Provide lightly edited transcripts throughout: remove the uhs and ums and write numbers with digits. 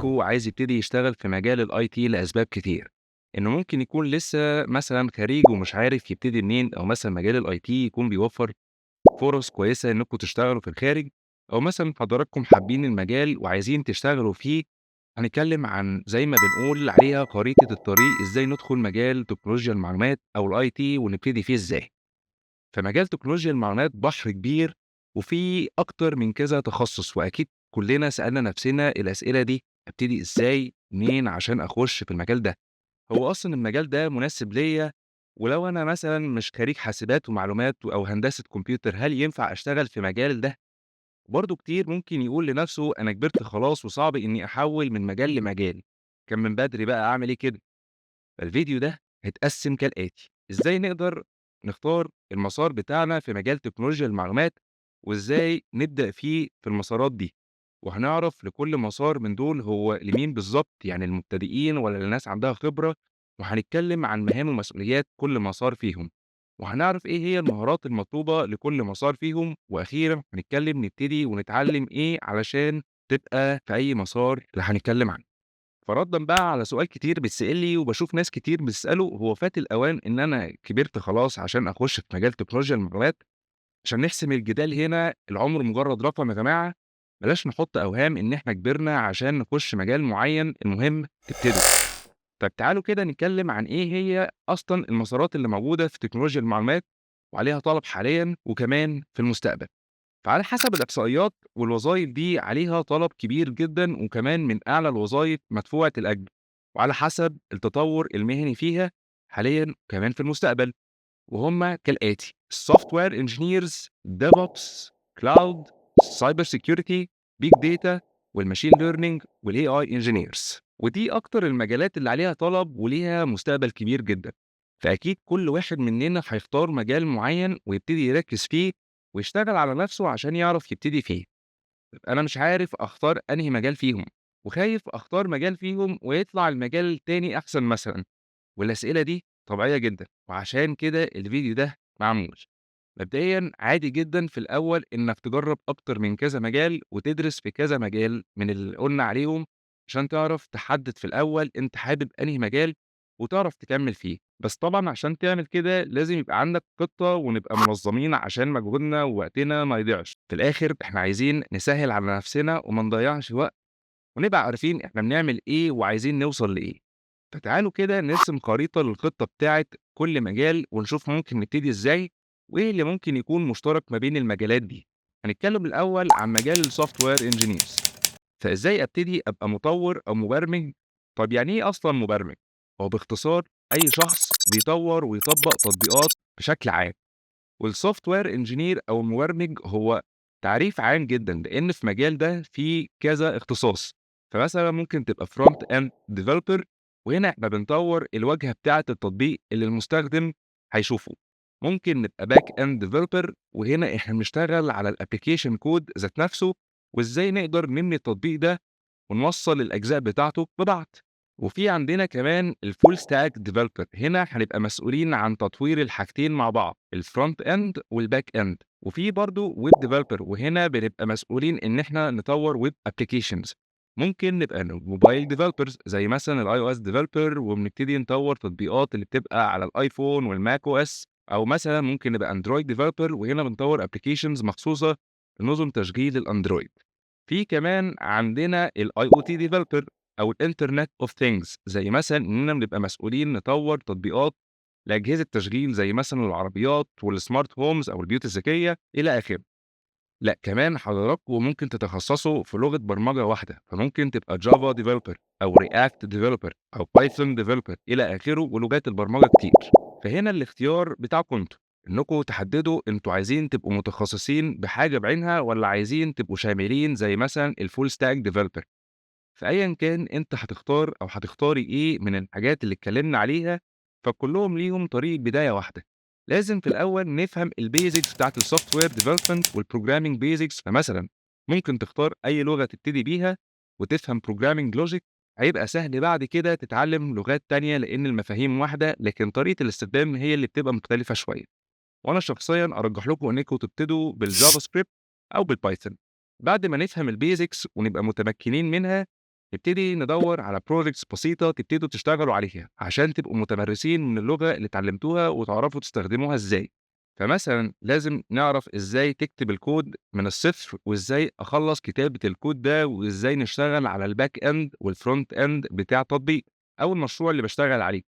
منكم عايز يبتدي يشتغل في مجال ال IT لأسباب كتير، إنه ممكن يكون لسه مثلًا خريج ومش عارف يبتدي منين، أو مثلًا مجال ال IT يكون بيوفّر فرص كويسة إنكم تشتغلوا في الخارج، أو مثلًا حضراتكم حابين المجال وعايزين تشتغلوا فيه. هنتكلم عن زي ما بنقول عليها خريطة الطريق، إزاي ندخل مجال تكنولوجيا المعلومات أو ال IT ونبتدي فيه إزاي. فمجال تكنولوجيا المعلومات بحر كبير وفيه أكتر من كذا تخصص، وأكيد كلنا سألنا نفسنا الأسئلة دي: أبتدي إزاي، منين عشان أخش في المجال ده؟ هو أصلًا المجال ده مناسب ليّا؟ ولو أنا مثلًا مش خريج حاسبات ومعلومات أو هندسة كمبيوتر، هل ينفع أشتغل في مجال ده؟ برضه كتير ممكن يقول لنفسه أنا كبرت خلاص وصعب إني أحوّل من مجال لمجال، كان من بدري بقى أعمل إيه كده؟ فالفيديو ده هيتقسم كالآتي: إزاي نقدر نختار المسار بتاعنا في مجال تكنولوجيا المعلومات، وإزاي نبدأ فيه في المسارات دي، وهنعرف لكل مسار من دول هو لمين بالضبط، يعني المبتدئين والّا لناس عندها خبرة، وهنتكلم عن مهام ومسؤوليات كل مسار فيهم، وهنعرف إيه هي المهارات المطلوبة لكل مسار فيهم، وأخيرًا هنتكلم نبتدي ونتعلم إيه علشان تبقى في أي مسار اللي هنتكلم عنه. فرَدًا بقى على سؤال كتير بيتسأل لي وباشوف ناس كتير بتسأله، هو فات الأوان إن أنا كبرت خلاص عشان أخش في مجال تكنولوجيا المعلومات؟ عشان نحسم الجدال هنا، العمر مجرد رقم يا جماعة، بلاش نحط أوهام إن إحنا كبرنا عشان نخش مجال معين، المهم تبتدوا. طيب تعالوا كده نتكلم عن إيه هي أصلًا المسارات اللي موجودة في تكنولوجيا المعلومات وعليها طلب حاليًا وكمان في المستقبل. فعلى حسب الإحصائيات والوظايف دي عليها طلب كبير جدًا وكمان من أعلى الوظايف مدفوعة الأجر، وعلى حسب التطور المهني فيها حاليًا وكمان في المستقبل، وهم كالآتي: software engineers، DevOps، cloud، cyber security، big data، وال machine learning، وال AI engineers. ودي أكتر المجالات اللي عليها طلب وليها مستقبل كبير جدًا. فأكيد كل واحد مننا هيختار مجال معين ويبتدي يركز فيه ويشتغل على نفسه عشان يعرف يبتدي فيه. طب أنا مش عارف أختار أنهي مجال فيهم، وخايف أختار مجال فيهم ويطلع المجال التاني أحسن مثلًا، والأسئلة دي طبيعية جدًا، وعشان كده الفيديو ده معمول. مبدئيًا عادي جدًا في الأول إنك تجرب أكتر من كذا مجال وتدرس في كذا مجال من اللي قلنا عليهم، عشان تعرف تحدد في الأول أنت حابب أنهي مجال وتعرف تكمل فيه. بس طبعًا عشان تعمل كده لازم يبقى عندك خطة ونبقى منظمين عشان مجهودنا ووقتنا ما يضيعش. في الآخر إحنا عايزين نسهل على نفسنا وما نضيعش وقت، ونبقى عارفين إحنا بنعمل إيه وعايزين نوصل لإيه. فتعالوا كده نرسم خريطة للخطة بتاعة كل مجال ونشوف ممكن نبتدي إزاي وإيه اللي ممكن يكون مشترك ما بين المجالات دي. هنتكلم الأول عن مجال ال software engineers. فإزاي أبتدي أبقى مطور أو مبرمج؟ طب يعني إيه أصلًا مبرمج؟ هو باختصار أي شخص بيطور ويطبق تطبيقات بشكل عام. وال software engineer أو المبرمج هو تعريف عام جدًا، لأن في مجال ده في كذا اختصاص. فمثلًا ممكن تبقى front end developer، وهنا إحنا بنطور الواجهة بتاعة التطبيق اللي المستخدم هيشوفه. ممكن نبقى back end developer، وهنا إحنا بنشتغل على ال application code ذات نفسه، وإزاي نقدر نبني التطبيق ده ونوصل الأجزاء بتاعته ببعض. وفي عندنا كمان ال full stack developer، هنا هنبقى مسؤولين عن تطوير الحاجتين مع بعض، ال front end وال back end. وفي برضه web developer، وهنا بنبقى مسؤولين إن إحنا نطور web applications. ممكن نبقى mobile developers زي مثلًا ال iOS developer، وبنبتدي نطور تطبيقات اللي بتبقى على ال iPhone وال Mac OS، أو مثلًا ممكن نبقى Android developer، وهنا بنطور applications مخصوصة لنظم تشغيل ال Android. في كمان عندنا ال IoT developer أو ال Internet of Things، زي مثلًا إننا بنبقى مسؤولين نطور تطبيقات لأجهزة تشغيل زي مثلًا العربيات وال smart homes أو البيوت الذكية إلى آخره. لأ كمان حضراتكم ممكن تتخصصوا في لغة برمجة واحدة، فممكن تبقى Java developer أو React developer أو Python developer إلى آخره، ولغات البرمجة كتير. فهنا الاختيار بتاعكم أنتم، إنكم تحددوا أنتم عايزين تبقوا متخصصين بحاجة بعينها ولا عايزين تبقوا شاملين زي مثلًا ال full stack developer. فأيًا كان أنت هتختار أو هتختاري إيه من الحاجات اللي اتكلمنا عليها، فكلهم ليهم طريقة بداية واحدة. لازم في الأول نفهم ال basics بتاعة ال software development وال programming basics. فمثلًا ممكن تختار أي لغة تبتدي بيها وتفهم programming logic، هيبقى سهل بعد كده تتعلم لغات تانية لأن المفاهيم واحدة، لكن طريقة الاستخدام هي اللي بتبقى مختلفة شوية. وأنا شخصيًا أرجح لكم إنكم تبتدوا بال JavaScript أو بال Python. بعد ما نفهم ال basics ونبقى متمكنين منها، نبتدي ندوّر على projects بسيطة تبتدوا تشتغلوا عليها، عشان تبقوا متمرسين من اللغة اللي اتعلمتوها وتعرفوا تستخدموها إزاي. فمثلًا لازم نعرف إزاي تكتب الكود من الصفر، وإزاي أخلّص كتابة الكود ده، وإزاي نشتغل على الback end والfront end بتاع تطبيق أو المشروع اللي باشتغل عليه.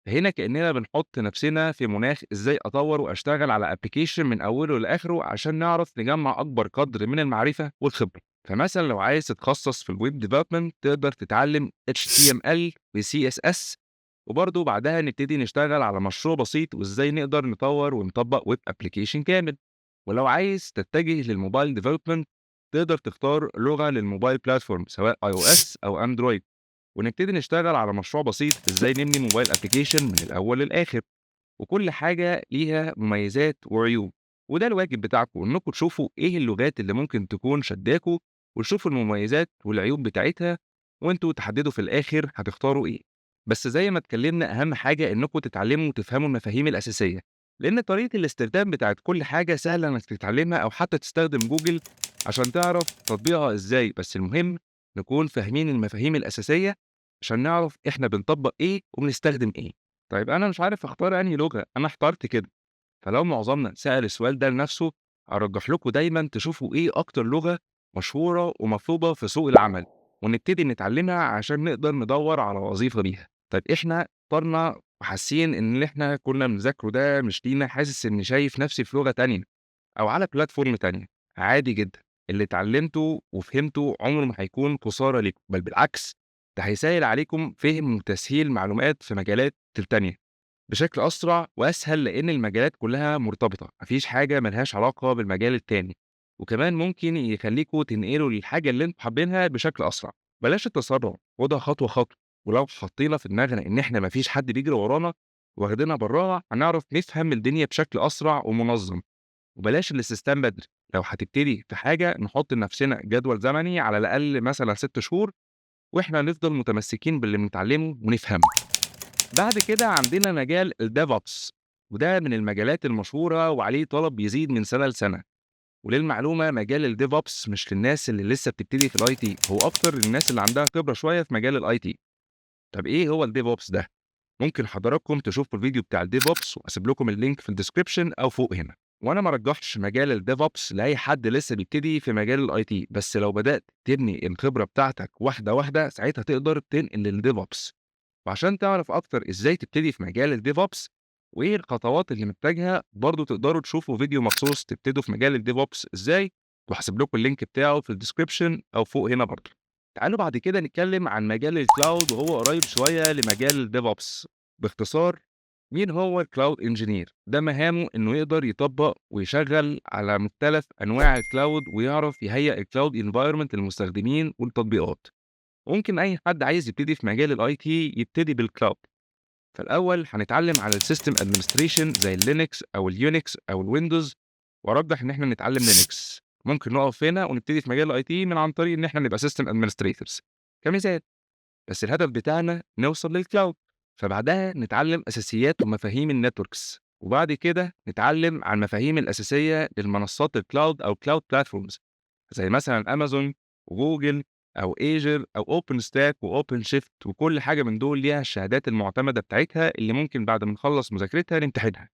فهنا كأننا بنحط نفسنا في مناخ إزاي أطوّر وأشتغل على application من أوله لآخره عشان نعرف نجمّع أكبر قدر من المعرفة والخبرة. فمثلًا لو عايز تتخصص في الweb development تقدر تتعلم HTML وCSS، وبرضه بعدها نبتدي نشتغل على مشروع بسيط وإزاي نقدر نطوّر ونطبّق web application كامل. ولو عايز تتجه للmobile development تقدر تختار لغة للmobile platform سواء iOS أو Android، ونبتدي نشتغل على مشروع بسيط إزاي نبني mobile application من الأول للآخر. وكل حاجة ليها مميزات وعيوب، وده الواجب بتاعكم إنكم تشوفوا إيه اللغات اللي ممكن تكون شداكم، وتشوفوا المميزات والعيوب بتاعتها، وأنتم تحددوا في الآخر هتختاروا إيه. بس زي ما اتكلمنا أهم حاجة إنكم تتعلموا وتفهموا المفاهيم الأساسية، لأن طريقة الاستخدام بتاعت كل حاجة سهلة إنك تتعلمها أو حتى تستخدم جوجل عشان تعرف تطبيقها إزاي، بس المهم نكون فاهمين المفاهيم الأساسية عشان نعرف إحنا بنطبق إيه وبنستخدم إيه. طيب أنا مش عارف أختار أنهي لغة، أنا احترت كده. فلو معظمنا سأل السؤال ده لنفسه، أرجح لكم دايمًا تشوفوا إيه أكتر لغة مشهورة ومطلوبة في سوق العمل، ونبتدي نتعلمها عشان نقدر ندوّر على وظيفة بيها. طيب إحنا اخترنا وحاسين إن اللي إحنا كنا بنذاكره ده مش لينا، حاسس إني شايف نفسي في لغة تانية أو على platform تانية، عادي جدًا، اللي اتعلمته وفهمته عمره ما هيكون خسارة ليكم، بل بالعكس ده هيسهل عليكم فهم وتسهيل معلومات في مجالات التانية بشكل أسرع وأسهل، لإن المجالات كلها مرتبطة، ما فيش حاجة ما لهاش علاقة بالمجال التاني، وكمان ممكن يخليكم تنقلوا للحاجة اللي أنتم حابينها بشكل أسرع. بلاش التسرع، خدها خطوة خطوة، ولو حطينا في دماغنا إن إحنا ما فيش حد بيجري ورانا واخدينها بالراحة هنعرف نفهم الدنيا بشكل أسرع ومنظم. وبلاش الاستسلام بدري، لو هتبتدي في حاجة نحط لنفسنا جدول زمني على الأقل مثلًا 6 شهور، وإحنا نفضل متمسكين باللي بنتعلمه ونفهمه. بعد كده عندنا مجال الDevOps، وده من المجالات المشهورة وعليه طلب بيزيد من سنة لسنة. وللمعلومة مجال الDevOps مش للناس اللي لسه بتبتدي في الIT، هو أكتر للناس اللي عندها خبرة شوية في مجال الIT. طب إيه هو الDevOps ده؟ ممكن حضراتكم تشوفوا الفيديو بتاع الDevOps وأسيب لكم ال link في الdescription أو فوق هنا. وأنا ما أرجحش مجال الDevOps لأي حد لسه بيبتدي في مجال الIT، بس لو بدأت تبني الخبرة بتاعتك واحدة واحدة ساعتها تقدر تنقل للDevOps. وعشان تعرف أكتر إزاي تبتدي في مجال الDevOps وإيه الخطوات اللي محتاجها، برضه تقدروا تشوفوا فيديو مخصوص تبتدوا في مجال الDevOps إزاي، وهاسيب لكم ال link بتاعه في الdescription أو فوق هنا برضه. تعالوا بعد كده نتكلم عن مجال الcloud، وهو قريب شوية لمجال الDevOps. باختصار مين هو الcloud engineer؟ ده مهامه إنه يقدر يطبق ويشغل على مختلف أنواع الcloud ويعرف يهيئ الcloud environment للمستخدمين والتطبيقات. ممكن أي حد عايز يبتدي في مجال الIT يبتدي بالcloud. فالأول هنتعلم على الsystem administration زي الLinux أو الUnix أو الWindows، وأرجح إن إحنا نتعلم Linux. ممكن نقف هنا ونبتدي في مجال الIT من عن طريق إن إحنا نبقى system administrators كمثال، بس الهدف بتاعنا نوصل للcloud. فبعدها نتعلم أساسيات ومفاهيم الnetworks، وبعد كده نتعلم عن المفاهيم الأساسية للمنصات الcloud أو cloud platforms زي مثلًا أمازون وجوجل أو Azure أو OpenStack وOpenShift، وكل حاجة من دول ليها الشهادات المعتمدة بتاعتها اللي ممكن بعد ما نخلص مذاكرتها نمتحنها.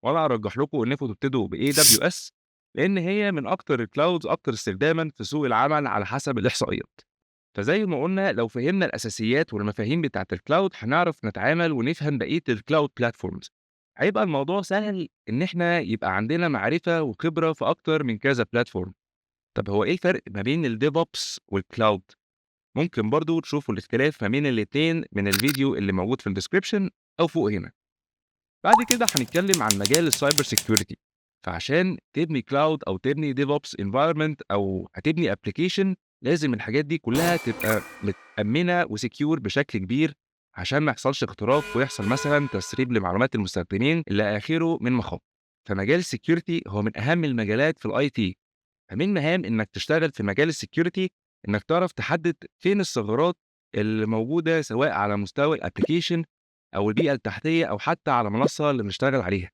وأنا أرجح لكم إنكم تبتدوا بAWS لأن هي من أكتر الclouds أكتر استخدامًا في سوق العمل على حسب الإحصائيات. فزي ما قلنا لو فهمنا الأساسيات والمفاهيم بتاعة الcloud هنعرف نتعامل ونفهم بقية الcloud platforms. هيبقى الموضوع سهل إن إحنا يبقى عندنا معرفة وخبرة في أكتر من كذا platform. طب هو إيه الفرق ما بين الDevOps والcloud؟ ممكن برضه تشوفوا الاختلاف ما بين الاتنين من الفيديو اللي موجود في الdescription أو فوق هنا. بعد كده هنتكلم عن مجال الcyber security. فعشان تبني cloud أو تبني DevOps environment أو هتبني application لازم الحاجات دي كلها تبقى متأمنة وsecure بشكل كبير عشان ما يحصلش اختراق ويحصل مثلًا تسريب لمعلومات المستخدمين إلى آخره من مخاطر. فمجال الsecurity هو من أهم المجالات في الIT. فمن مهام إنك تشتغل في مجال الsecurity إنك تعرف تحدد فين الثغرات اللي موجودة سواء على مستوى الapplication أو البيئة التحتية أو حتى على المنصة اللي بنشتغل عليها.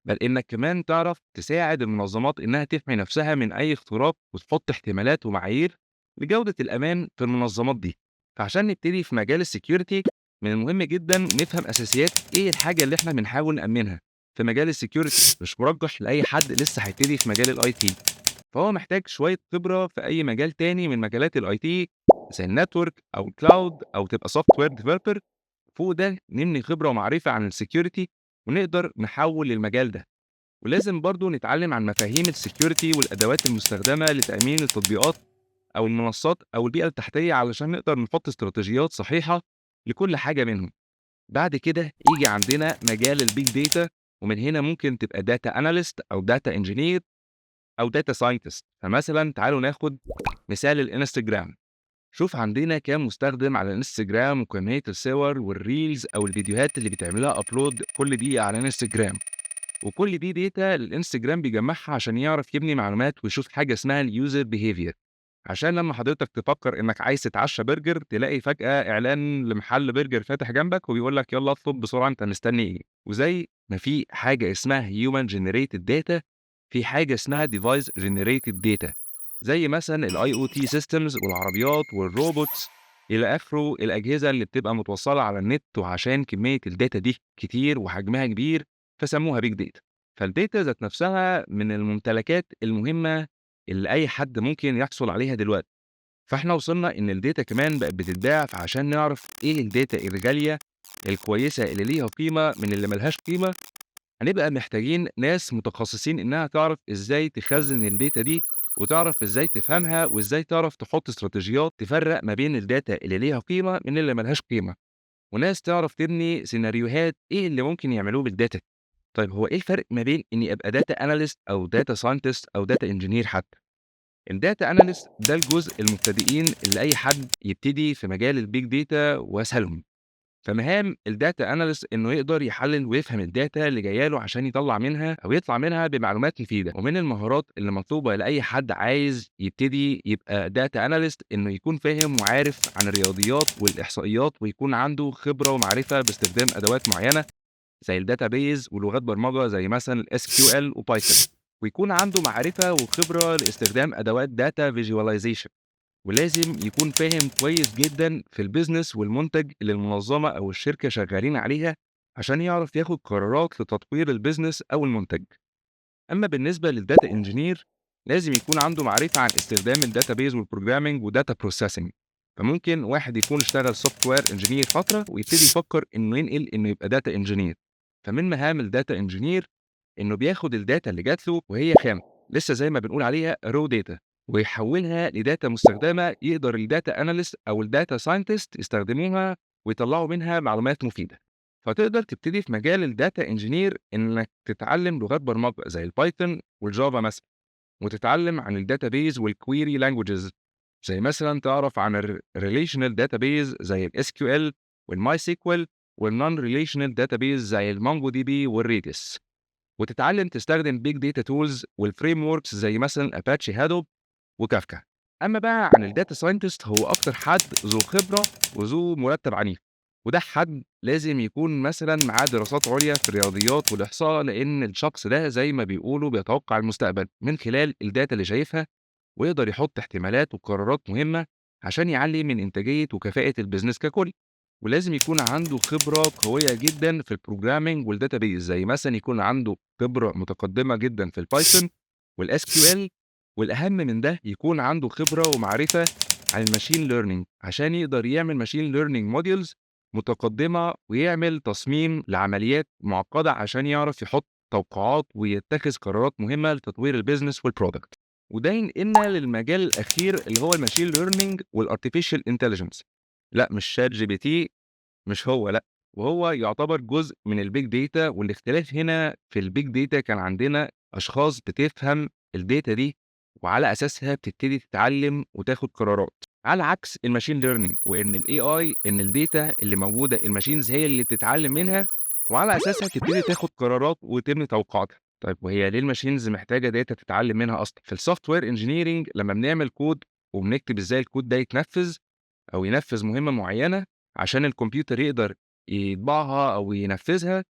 بل إنك كمان تعرف تساعد المنظمات إنها تحمي نفسها من أي اختراق وتحط احتمالات ومعايير لجودة الأمان في المنظمات دي. فعشان نبتدي في مجال ال security من المهم جدًا نفهم أساسيات إيه الحاجة اللي إحنا بنحاول نأمنها. في مجال ال security مش مرجح لأي حد لسه هيبتدي في مجال ال IT، فهو محتاج شوية خبرة في أي مجال تاني من مجالات ال IT زي ال network أو ال cloud أو تبقى software developer. فوق ده نبني خبرة ومعرفة عن ال security ونقدر نحول للمجال ده. ولازم برضو نتعلم عن مفاهيم ال security والأدوات المستخدمة لتأمين التطبيقات أو المنصات أو البيئة التحتية علشان نقدر نحط استراتيجيات صحيحة لكل حاجة منهم. بعد كده يجي عندنا مجال ال big data، ومن هنا ممكن تبقى data analyst أو data engineer أو data scientist. فمثلا تعالوا ناخد مثال الانستجرام. شوف عندنا كام مستخدم على الانستجرام وكمية الصور وال reels أو الفيديوهات اللي بتعملها upload كل دقيقة على الانستجرام، وكل دي data الانستجرام بيجمعها عشان يعرف يبني معلومات ويشوف حاجة اسمها ال user behavior، عشان لما حضرتك تفكر إنك عايز تتعشى برجر تلاقي فجأة إعلان لمحل برجر فاتح جنبك وبيقول لك يلا اطلب بسرعة أنت مستني إيه. وزي ما في حاجة اسمها human generated data، في حاجة اسمها device generated data، زي مثلا ال IoT systems والعربيات وال robots إلى آخره، الأجهزة اللي بتبقى متوصلة على النت، وعشان كمية ال data دي كتير وحجمها كبير فسموها big data. فال data ذات نفسها من الممتلكات المهمة اللي أي حد ممكن يحصل عليها دلوقتي. فإحنا وصلنا إن ال data كمان بقت بتتباع، فعشان نعرف إيه ال data الغالية الكويسة اللي ليها قيمة من اللي ملهاش قيمة، هنبقى محتاجين ناس متخصصين إنها تعرف إزاي تخزن ال data دي وتعرف إزاي تفهمها وإزاي تعرف تحط استراتيجيات تفرق ما بين ال data اللي ليها قيمة من اللي ملهاش قيمة، وناس تعرف تبني سيناريوهات إيه اللي ممكن يعملوه بال data. طيب هو إيه الفرق ما بين إني أبقى data analyst أو data scientist أو data engineer حتى؟ ال data analyst ده الجزء المبتدئين اللي أي حد يبتدي في مجال ال big data وأسهلهم. فمهام ال data analyst إنه يقدر يحلل ويفهم ال data اللي جايه له عشان يطلع منها أو يطلع منها بمعلومات مفيدة. ومن المهارات اللي مطلوبة لأي حد عايز يبتدي يبقى data analyst إنه يكون فاهم وعارف عن الرياضيات والإحصائيات، ويكون عنده خبرة ومعرفة باستخدام أدوات معينة زي ال database ولغات برمجة زي مثلا ال SQL و Python، ويكون عنده معرفة وخبرة لاستخدام أدوات data visualization، ولازم يكون فاهم كويس جدا في ال business والمنتج اللي المنظمة أو الشركة شغالين عليها عشان يعرف ياخد قرارات لتطوير ال business أو المنتج. أما بالنسبة لل data engineer لازم يكون عنده معرفة عن استخدام ال database وال programming و data processing. فممكن واحد يكون اشتغل software engineer فترة ويبتدي يفكر إنه ينقل إنه يبقى data engineer. فمن مهام ال data engineer إنه بياخد ال data اللي جات له وهي خام لسه زي ما بنقول عليها raw data، ويحولها ل data مستخدمة يقدر ال data analyst أو ال data scientist يستخدموها ويطلعوا منها معلومات مفيدة. فتقدر تبتدي في مجال ال data engineer إنك تتعلم لغات برمجة زي ال Python وال Java مثلا، وتتعلم عن ال database وال query languages زي مثلا تعرف عن ال relational database زي ال SQL وال MySQL وال non relational database زي ال MongoDB وال Redis، وتتعلم تستخدم big data tools وال frameworks زي مثلا Apache Hadoop و Kafka. اما بقى عن ال data scientist، هو اكتر حد ذو خبره وذو مرتب عنيف، وده حد لازم يكون مثلا معاه دراسات عليا في الرياضيات والاحصاء، لان الشخص ده زي ما بيقولوا بيتوقع المستقبل من خلال ال data اللي شايفها، ويقدر يحط احتمالات وقرارات مهمه عشان يعلي من انتاجيه وكفاءه ال business ككل. ولازم يكون عنده خبرة قوية جدا في ال programming وال database، زي مثلا يكون عنده خبرة متقدمة جدا في ال Python وال SQL، والأهم من ده يكون عنده خبرة ومعرفة عن ال machine learning عشان يقدر يعمل machine learning models متقدمة ويعمل تصميم لعمليات معقدة عشان يعرف يحط توقعات ويتخذ قرارات مهمة لتطوير ال business وال product. وده ينقلنا للمجال الأخير اللي هو ال machine learning وال artificial intelligence. لا مش ChatGPT، مش هو، لا، وهو يعتبر جزء من ال big data. والاختلاف هنا في ال big data كان عندنا اشخاص بتفهم ال data دي وعلى اساسها بتبتدي تتعلم وتاخد قرارات، على عكس ال machine learning وان ال AI ان ال data اللي موجوده ال machines هي اللي بتتعلم منها وعلى اساسها تبتدي تاخد قرارات وتبني توقعاتها. طيب وهي ليه ال machines محتاجه data تتعلم منها اصلا؟ في ال software engineering لما بنعمل كود وبنكتب ازاي الكود ده يتنفذ او ينفذ مهمه معينه عشان الكمبيوتر يقدر يطبعها او ينفذها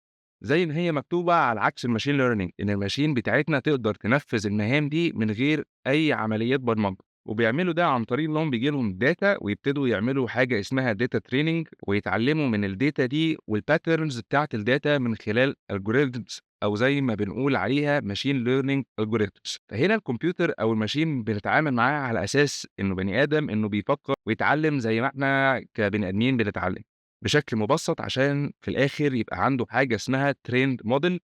زي ما هي مكتوبه، على عكس ال machine learning ان ال machine بتاعتنا تقدر تنفذ المهام دي من غير اي عمليات برمجه. وبيعملوا ده عن طريق إنهم بييجي لهم data ويبتدوا يعملوا حاجة اسمها data training ويتعلموا من الdata دي والpatterns بتاعة الdata من خلال algorithms أو زي ما بنقول عليها machine learning algorithms. فهنا الكمبيوتر أو الmachine بنتعامل معاه على أساس إنه بني آدم، إنه بيفكر ويتعلم زي ما إحنا كبني آدمين بنتعلم، بشكل مبسط عشان في الآخر يبقى عنده حاجة اسمها trained model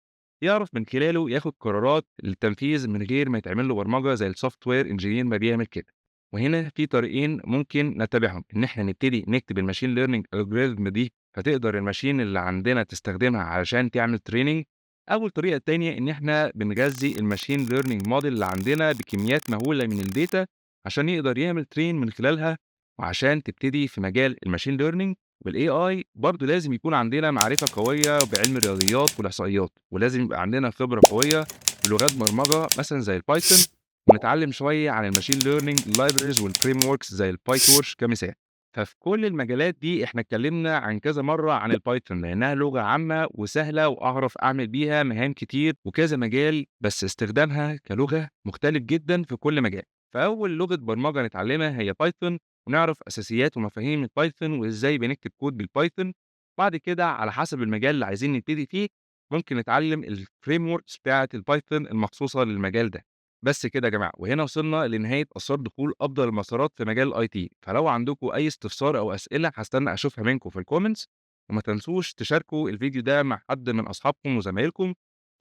يعرف من خلاله ياخد قرارات للتنفيذ من غير ما يتعمل له برمجة زي الsoftware engineer ما بيعمل كده. وهنا في طريقين ممكن نتبعهم، إن إحنا نبتدي نكتب الmachine learning algorithm دي فتقدر الmachine اللي عندنا تستخدمها علشان تعمل training، أو الطريقة التانية إن إحنا بنغذي الmachine learning model اللي عندنا بكميات مهولة من الdata عشان يقدر يعمل train من خلالها. وعشان تبتدي في مجال الmachine learning والAI برضه لازم يكون عندنا معرفة قوية بعلم الرياضيات والإحصائيات، ولازم يبقى عندنا خبرة قوية بلغات برمجة مثلًا زي الPython، ونتعلم شوية عن الmachine learning libraries والframeworks زي الPyTorch كمثال. ففي كل المجالات دي إحنا اتكلمنا عن كذا مرة عن الPython لأنها لغة عامة وسهلة وأعرف أعمل بيها مهام كتير وكذا مجال، بس استخدامها كلغة مختلف جدًا في كل مجال. فأول لغة برمجة نتعلمها هي Python، ونعرف أساسيات ومفاهيم الPython وإزاي بنكتب كود بالPython. بعد كده على حسب المجال اللي عايزين نبتدي فيه ممكن نتعلم الframeworks بتاعة الPython المخصوصة للمجال ده. بس كده يا جماعة، وهنا وصلنا لنهاية آثار دخول أفضل المسارات في مجال الIT. فلو عندكم أي استفسار أو أسئلة هاستنى أشوفها منكم في الcomments، وما تنسوش تشاركوا الفيديو ده مع حد من أصحابكم وزمايلكم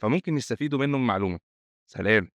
فممكن يستفيدوا منه بمعلومة. سلام.